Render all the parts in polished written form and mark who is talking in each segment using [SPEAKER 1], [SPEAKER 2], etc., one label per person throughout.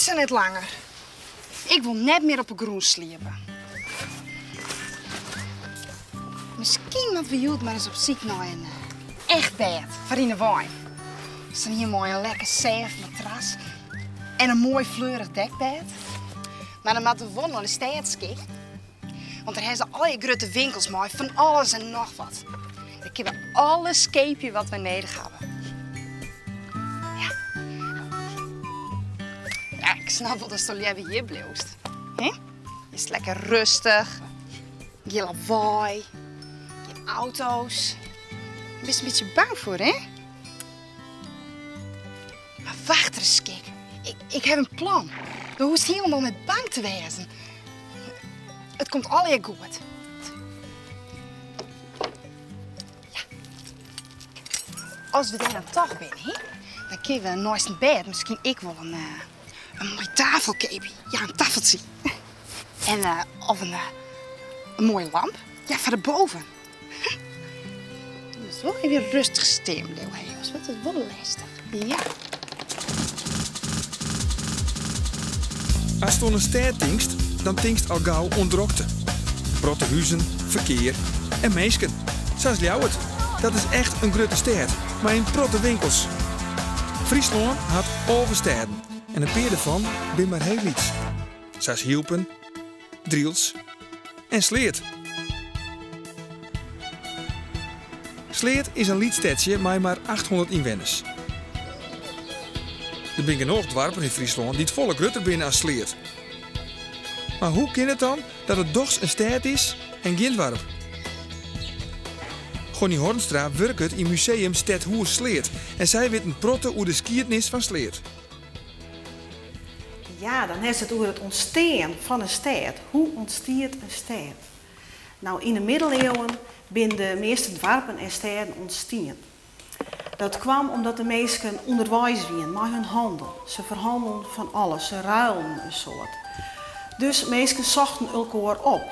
[SPEAKER 1] sa net langer. Ik wol net mear op 'e grûn sliepe. Miskien moatte we hjoed mar ris op syk nei in echt bêd foar yn 'e wein. Sa'n ien mei in lekker sêft matras en in moai fleurich dekbêd. Mar dan moatte we wol nei de stêd, Skik. Want dêr ha se allegear grutte winkels mei fan alles en noch wat. Dêr kinne we alles keapje wat we nedich hawwe. Ja. Ja, ik snap wol datsto leaver hjir bliuwst. Hè? Is it lekker rêstich, gjin lawaai, gjin auto's. Dêr bist in bytsje bang foar, hè? Mar wacht ris, Skik. Ik haw in plan. Do hoechst hielendal net bang te wêzen. It komt allegear goed. Ja. As we dêr dan toch binne, hè, dan kinne we neist in bêd miskien ek wol in, eh, in moaie tafel keapje. Ja, in tafeltsje. En, eh, of in, eh, in moaie lamp. Ja, foar de boven. Moatst wol even rêstich stean bliuwe, hè, oars wurdt it wol lêstich. Ja.
[SPEAKER 2] Ast oan in stêd tinkst, dan tinkst al gau oan drokte. Protte huzen, ferkear en minsken. Sa as Ljouwert. Dat is echt in grutte stêd, mei in protte winkels. Fryslân hat 11 stêden en in pear dêrfan binne mar hiel lyts. Sa as Hylpen, Drylts en Sleat. Sleat is in lyts stedsje mei mar 800 ynwenners. Der binne genôch doarpen yn Fryslân dy't folle grutter binne as Sleat. Mar hoe kin it dan dat it dochs in stêd is en gjin doarp? Gonnie Hornstra wurket yn museum Stedhûs Sleat en sy wit in protte oer de skiednis fan Sleat.
[SPEAKER 3] Ja, dan hast it oer it ûntstean fan in stêd. Hoe ûntstiet in stêd? No, yn de middeleeuwen binne de measte doarpen en stêden ûntstien. Dat kwam omdat de minsken ûnderweis wienen mei hun handel. Se ferhannelen fan alles, se ruilen in soad. Dus minsken sochten elkoar op.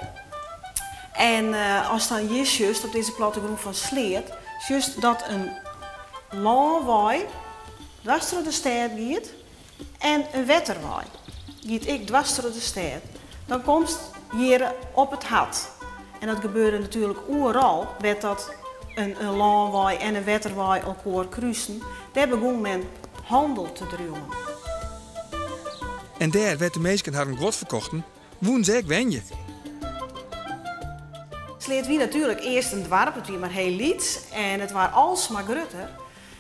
[SPEAKER 3] En ast dan hjir sjochst op dizze plattegrûn fan Sleat, sjochst dat in lânwei dwars troch de stêd giet en in wetterwei giet ek dwars troch de stêd. Dan komst hjir op it hart. En dat gebeurde natuerlik oeral wêr't dat in lânwei en in wetterwei elkoar krusen. Dêr begûn men handel te driuwen.
[SPEAKER 2] En dêr wêr't de minsken harren guod ferkochten, woenen se ek wenje.
[SPEAKER 3] Sleat wie natuerlik earst in doarp, it wie mar hiel lyts en it waard alsmar grutter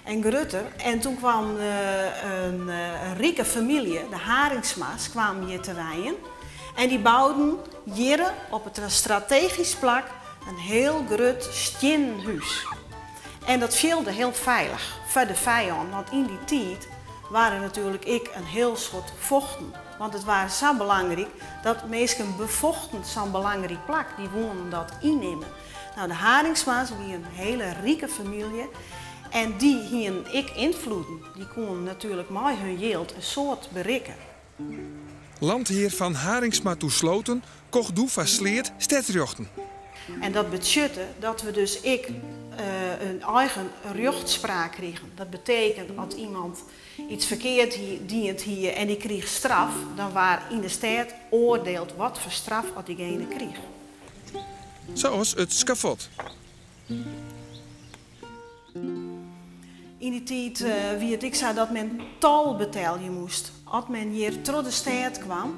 [SPEAKER 3] en grutter. En toen kwam in rike famylje, de Harinxma's, kwamen hjir te wenjen. En dy bouden hjirre op it strategysk plak in hiel grut stiennen hús. En dat fielde hiel feilich foar de fijân, want yn dy tiid waard der natuerlik ek in hiel soad fochten. Want it waard sa belangryk dat minsken befochten sa'n belangryk plak, dy woenen dat ynnimme. No, de Harinxma's wie in hiele rike famylje en dy hienen ek ynfloeden. Dy koenen natuerlik mei hun jild in soad berikke.
[SPEAKER 2] Landheer van Harinxma thoe Slooten kocht doe foar Sleat stedsrjochten.
[SPEAKER 3] En dat betsjutte dat we dus ek in eigen rjochtspraak krigen. Dat betekent as iemand iets ferkeard dien hie en dy krige straf, dan waard yn de stêd oardield wat foar straf at dygene krige.
[SPEAKER 2] Sa as it skafot.
[SPEAKER 3] Yn dy tiid wie it ek sa dat men tol betelje moast. As men hjir troch de stêd kwam,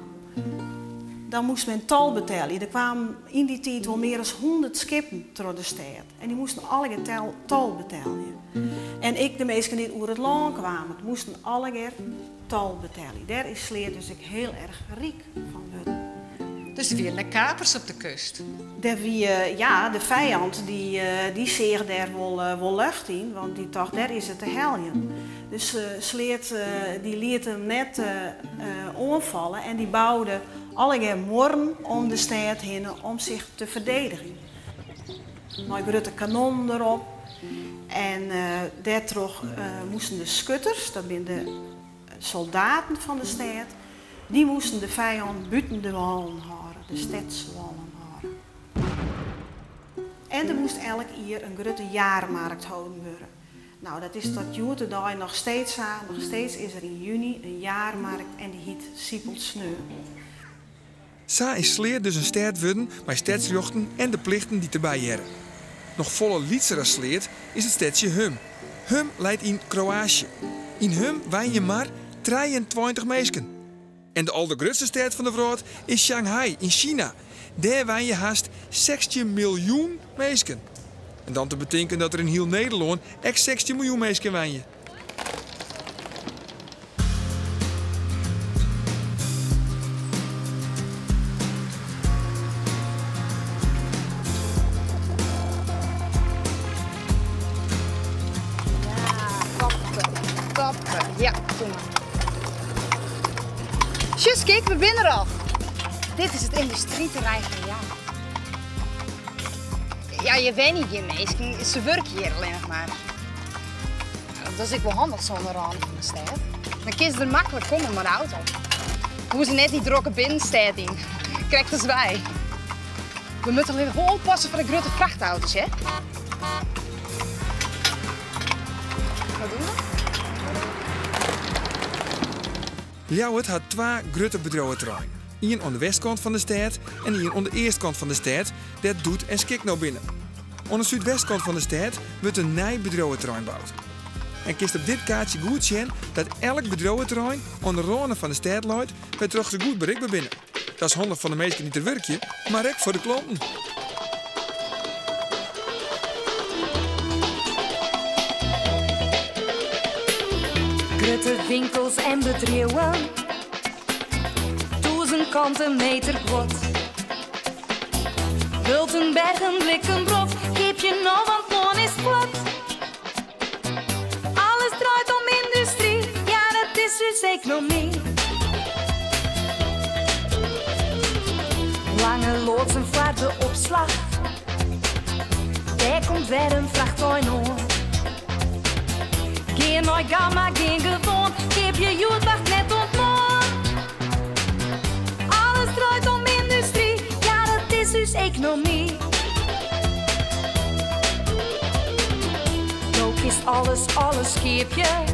[SPEAKER 3] dan moast men tol betelje. Der kwamen yn dy tiid wol mear as 100 skippen troch de stêd en dy moasten allegear tol betelje. En ek de minsken dy't oer it lân kwamen, moasten allegear tol betelje. Dêr is Sleat dus ek hiel erch ryk fan wurden.
[SPEAKER 4] Dus der wienen ek kapers op de kust?
[SPEAKER 3] Der wie, ja, de fijand dy seach dêr wol lucht yn, want dy tocht dêr is it te heljen. Dus Sleat dy liet him net oanfalle en dy boude allegear muorren om de stêd hinne om sich te ferdedigjen. Mei grutte kanonnen derop en dêrtroch moasten de skutters, dat binne de soldaten fan de stêd, dy moasten de fijân bûten de wâlen hâlde, de stedswâlen hâlde. En der moast elk jier in grutte jaarmarkt holden wurde. Nou, dat is tot hjoed-de-dei noch steeds sa. Noch steeds is der yn juny in jaarmarkt en dy hyt Sipelt Sneon.
[SPEAKER 2] Sa is Sleat dus in stêd wurden mei stedsrjochten en de plichten dy't derby hearre. Noch folle lytser as Sleat is it stedsje Hum. Hum leit yn Kroaasje. Yn Hum wenje mar 23 minsken. En de aldergrutste stêd fan de wrâld is Shanghai yn Sina. Dêr wenje hast 16 miljoen minsken. En dan te betinken dat der yn hiel Nederlân ek 16 miljoen minsken wenje.
[SPEAKER 1] Ja, topper. Ja, doe mar. Sjoch, Skik, we binne der al. Dit is it yndustryterrein fan Ljouwert. Ja, hjir wenje gjin minsken, se wurkje hjir allinnich mar. Dat is ek wol handich sa oan de râne fan de stêd. Dan kinst der maklik komme mei de auto. Hoege se net dy drokke binnenstêd yn, krekt as wy. We moatte allinnich wol oppasse foar de grutte frachtauto's, hè? Wat doen we?
[SPEAKER 2] Ljouwert hat twa grutte bedriuweterreinen. Ien oan de westkant fan de stêd en ien oan de eastkant fan de stêd, dêr't Doet en Skik no binne. Oan de súdwestkant fan de stêd wurdt in nij bedriuweterrein boud. En kinst op dit kaartsje goed sjen dat elk bedriuweterrein oan de râne fan de stêd leit, wêrtroch't se goed berikber binne. Dat is handich foar de minsken dy't der wurkje, mar ek foar de klanten.
[SPEAKER 5] Grutte winkels en bedriuwen, tûzen kante meter guod. Bulten, bergen, blikken brot, keapje no, want moarn is fuort. Alles draait om yndustry, ja dat is ús ekonomy. Lange loadsen foar de opslach, dêr komt wer in frachtwein oan. Gean nei Gamma, gean gewoan, keapje hjoed, wacht net oant moarn. Alles draait om yndustry, ja dat is ús ekonomy. Do kinst alles, alles keapje.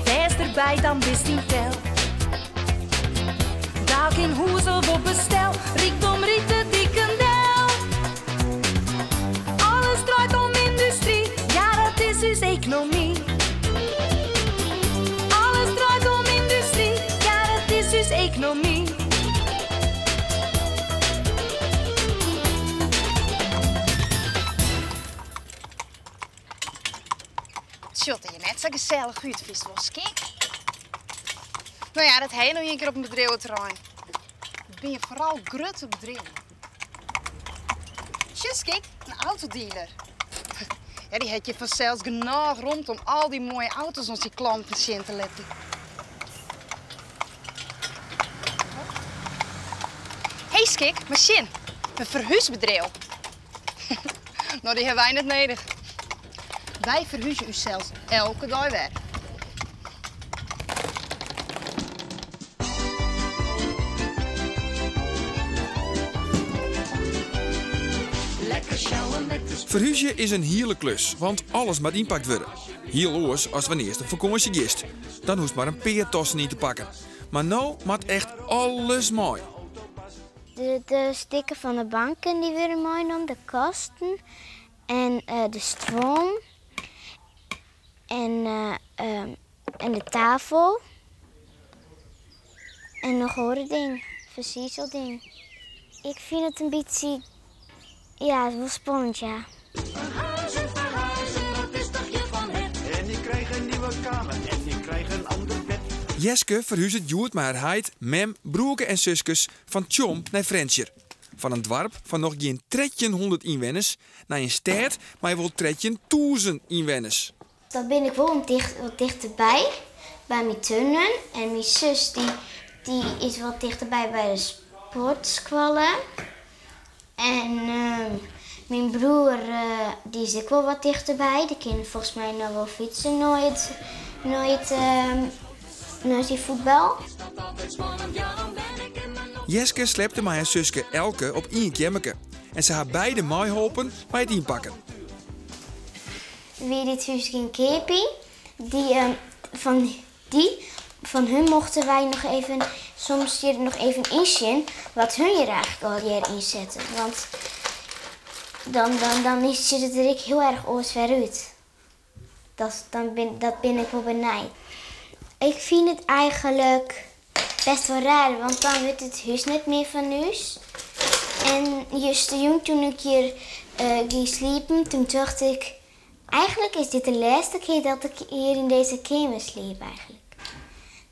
[SPEAKER 5] Wês derby, dan bist yn tel. Daalk yn hûs of op bestel, rykdom rydt de diken del. Alles draait om yndustry, ja dat is ús ekonomy. Alles draait om yndustry, ja dat is ús ekonomy.
[SPEAKER 1] It sjocht der hjir net sa gesellich út, fynst wol Skik? No ja, dat ha je no ien kear op in bedriuweterrein. It binne foaral grutte bedriuwen. Sjoch Skik, in autodealer. Ja, dy hat hjir fansels genôch romte om al dy moaie auto's oan syn klanten sjen te litten. Hey Skik, mar sjen, in ferhúsbedriuw. No, dy hawwe wy net nedich. Wy ferhúzje ússels elke dei wer.
[SPEAKER 2] Ferhúzje is in hiele klus, want alles moat ynpakt wurde. Hiel oars as wannear'tst op fakânsje giest. Dan hoechst mar in pear tassen yn te pakken. Mar no moat echt alles mei.
[SPEAKER 6] De stikken fan de banken dy wurde meinommen, de kasten en de stuollen en en de tafel en noch oare dingen, fersierseldingen. Ik fyn it in bytsje, ja, it is wol spannend, ja.
[SPEAKER 7] Verhuizen, verhuizen, dat is toch je van het.
[SPEAKER 8] En ik krijg een nieuwe kamer en ik krijg een ander bed.
[SPEAKER 2] Jeske ferhuzet hjoed mei har heit, mem, broerke en suskes fan Tsjom nei Frjentsjer. Fan in doarp fan noch gjin 1300 ynwenners nei in stêd mei wol 13.000 ynwenners.
[SPEAKER 6] Dan bin ik wol wat tichterby by myn turnen en myn sus dy dy is wat tichterby by de sportskoalle. En myn broer dy is ek wol wat tichterby, dy kin folgens my noch wol fytse nei it nei it nei syn fuotbal.
[SPEAKER 2] Jeske slepte mei har suske Elke op ien keammerke en se ha beide meiholpen mei it ynpakken.
[SPEAKER 6] wy dit hús gingen keapjen, dy fan dy fan hun mochten wy noch even soms hjir noch even ynsjen wat hun hjir eigentlik allegear ynsette. Want dan, dan, dan is, sjocht it der ek hiel erch oars wer út. Dat, dan bin, dat bin ik wol benijd. Ik fyn it eigentlik best wol raar, want dan wurdt it hús net mear fan ús. En justerjûn toen ik hjir gie sliepen, toen tocht ik, eigentlik is dit de lêste kear dat ik hjir yn dizze keamer sliep eigentlik.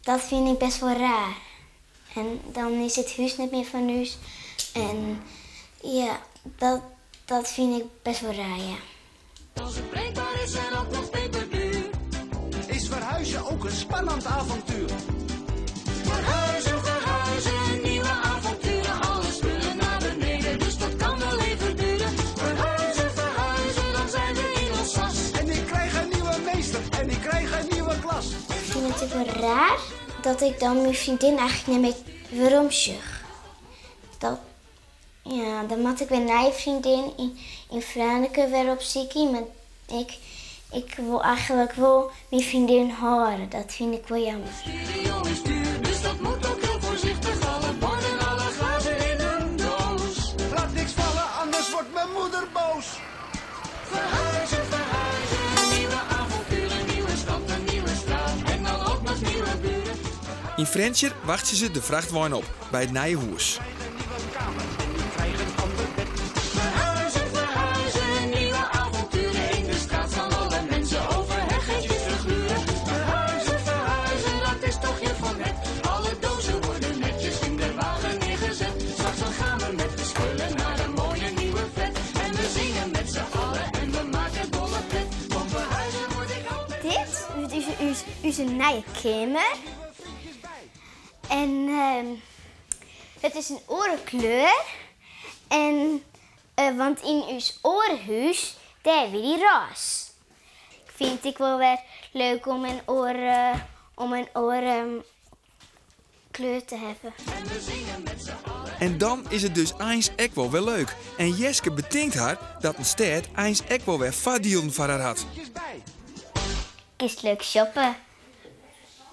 [SPEAKER 6] Dat fyn ik best wol raar. En dan is it hús net mear fan ús en ja, dat, dat fyn ik best wol raar, ja.
[SPEAKER 7] Als het breekbaar is en ook nog peperduur.
[SPEAKER 8] Is verhuizen ook een spannend avontuur?
[SPEAKER 7] Verhuizen, verhuizen, nieuwe avonturen. Alle spullen naar beneden, dus dat kan wel even duren. Verhuizen, verhuizen, dan zijn we in ons sas.
[SPEAKER 8] En ik krijg een nieuwe meester en ik krijg een nieuwe klas.
[SPEAKER 6] Ik fyn it ek wol raar dat ik dan myn freondin eigentlik net mear weromsjoch. Dat Ja, dan moat ik wer nije freondin yn Franeker wer opsykje, mar ik, ik wol eigentlik wol myn freondin hâlde. Dat fyn ik wol jammer.
[SPEAKER 7] Stereo is duur, dus dat moet ook heel voorzichtig. Alle borden, alle glazen in een doos.
[SPEAKER 8] Laat niks vallen, anders wordt mijn moeder boos.
[SPEAKER 7] Verhuizen, verhuizen, nieuwe avonturen, nieuwe stad, een nieuwe straat en dan ook nog nieuwe buren.
[SPEAKER 2] Yn Frjentsjer wachtsje se de frachtwein op by it nije hûs.
[SPEAKER 7] Verhuizen, verhuizen, nieuwe avonturen. In de straat staan alle mensen over heggetjes te gluren. Verhuizen, verhuizen, dat is toch je van het. Alle dozen worden netjes in de wagen neergezet. Straks dan gaan we met de spullen naar een mooie nieuwe flat. En we zingen met z'n allen en we maken dolle pret. Van verhuizen word ik altijd...
[SPEAKER 6] Dit is ús nije keamer. En it is in oare kleur. En, want yn ús oare hús, dêr wie dy rôs. Ik fyn it ek wol wer leuk om in oare, om in oare kleur te hawwen.
[SPEAKER 2] En dan is it dus eins ek wol wer leuk. En Jeske betinkt har dat in stêd eins ek wol wer foardielen foar har hat.
[SPEAKER 6] Kinst leuk shoppe.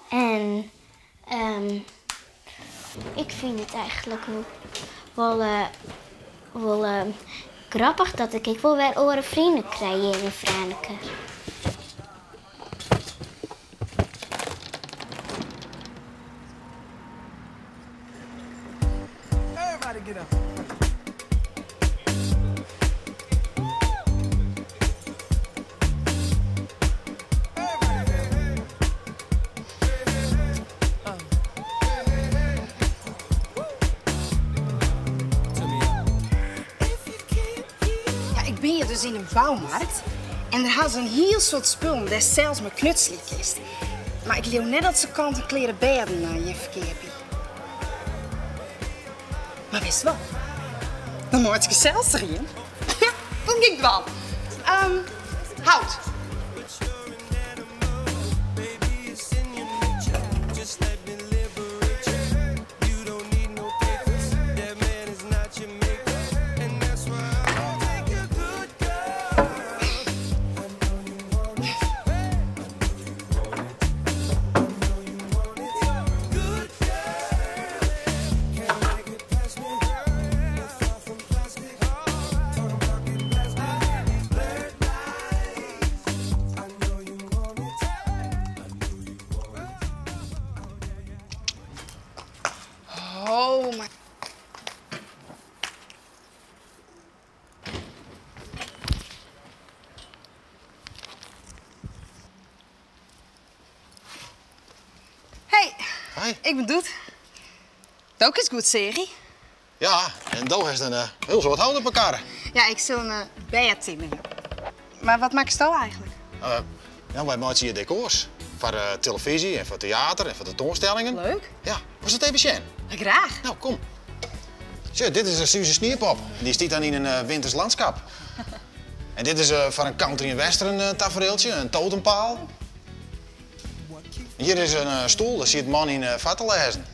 [SPEAKER 6] En ik fyn it eigentlik wol, wol grappich dat ik ek wol wer oare freonen krij hjir yn Franeker.
[SPEAKER 2] Everybody get up.
[SPEAKER 1] Ja, ik bin hjir dus yn in boumarkt en der ha se in hiel soad spullen dêr'tst sels mei knutselje kinst. Mar ik leau net dat se kant-en-kleare bêden hjir ferkeapje. Mar witst wat? Dan meitsje ik sels der ien. Ja, dat gean ik dwaan. Hout. Oh, mar. Hey,
[SPEAKER 9] Hi.
[SPEAKER 1] ik bin Doet. Do kinst goed seagje.
[SPEAKER 9] Ja, en do hast in hiel soad hout op 'e karre.
[SPEAKER 1] Ja, ik sil in bêd timmerje. Mar wat makkesto eigentlik?
[SPEAKER 9] Ja, wy meitsje hjir dekors. Foar telefyzje en foar teater en foar tentoanstellingen.
[SPEAKER 1] Leuk.
[SPEAKER 9] Ja, wolst it even sjen?
[SPEAKER 1] Ja, graach.
[SPEAKER 9] Nou, kom. Sjoch, dit is in Suze Sniepop. Dy stiet dan yn in winters landskap. En dit is foar in country en western tafereeltsje, in totempaal. Hjir is in stoel, dêr siet man yn foar te lêzen.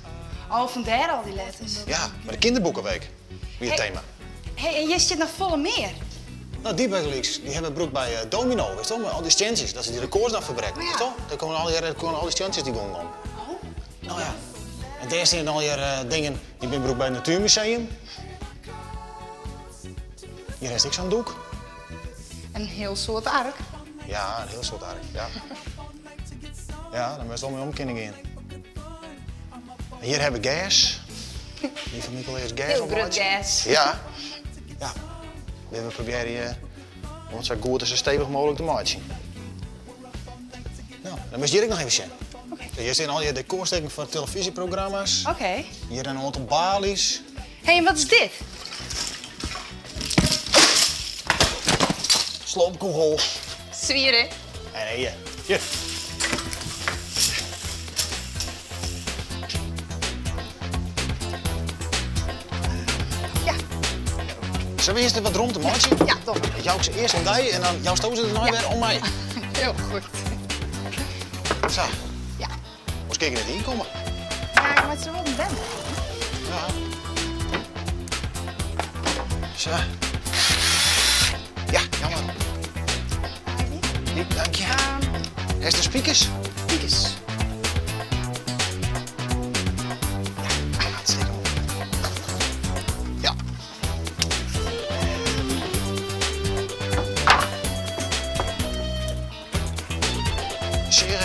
[SPEAKER 1] Oh, fandêr al dy letters.
[SPEAKER 9] Ja, mar de kinderboekenweek wie it
[SPEAKER 1] Hey.
[SPEAKER 9] tema.
[SPEAKER 1] Hey, en hjir stiet noch folle mear.
[SPEAKER 9] No, dy bygelyks, dy hawwe we brûkt by domino, witst wol, mei al dy stientsjes, dat se dy rekords dan ferbrekke, witst wol? Dêr komme allegear, komme al dy stientsjes dy gongen om. No ja, en dêr stean allegear dingen dy binne brûkt by it Natuermuseum. Hjir hast ek sa'n doek.
[SPEAKER 1] In hiel soad ark.
[SPEAKER 9] Ja, in hiel soad ark, ja. Ja, dan moatst wol mei om kinne gean. En hjir hawwe we gers. Dy fan Michael is gers
[SPEAKER 1] Hiel grut gers.
[SPEAKER 9] Ja. Ja. We probearje om it sa goed en sa stevich mooglik te meitsjen. No, dan moatst hjir ek noch even sjen. Hjir stean allegear dekorstikken foar telefyzjeprogramma's.
[SPEAKER 1] Oké.
[SPEAKER 9] Hjir in oantal balies.
[SPEAKER 1] Hé, en wat is dit?
[SPEAKER 9] Sloopkûgel.
[SPEAKER 1] Swier, hè?
[SPEAKER 9] En hier. Hier.
[SPEAKER 1] Ja.
[SPEAKER 9] Sille we earst wat romte meitsje?
[SPEAKER 1] Ja, doch.
[SPEAKER 9] Ik jou se earst oan dy en dan jousto se dêrnei wer oan my.
[SPEAKER 1] Hiel goed.
[SPEAKER 9] Sa.
[SPEAKER 1] Ja.
[SPEAKER 9] Oars kin ik net ynkomme.
[SPEAKER 1] Ja, ik moat se wol wenne.
[SPEAKER 9] Ja. Sa. Ja, jammer. Dy, dank je. Hast de spikers?
[SPEAKER 1] Spikers.
[SPEAKER 9] Ja, hartstikke moai. Ja. Seach.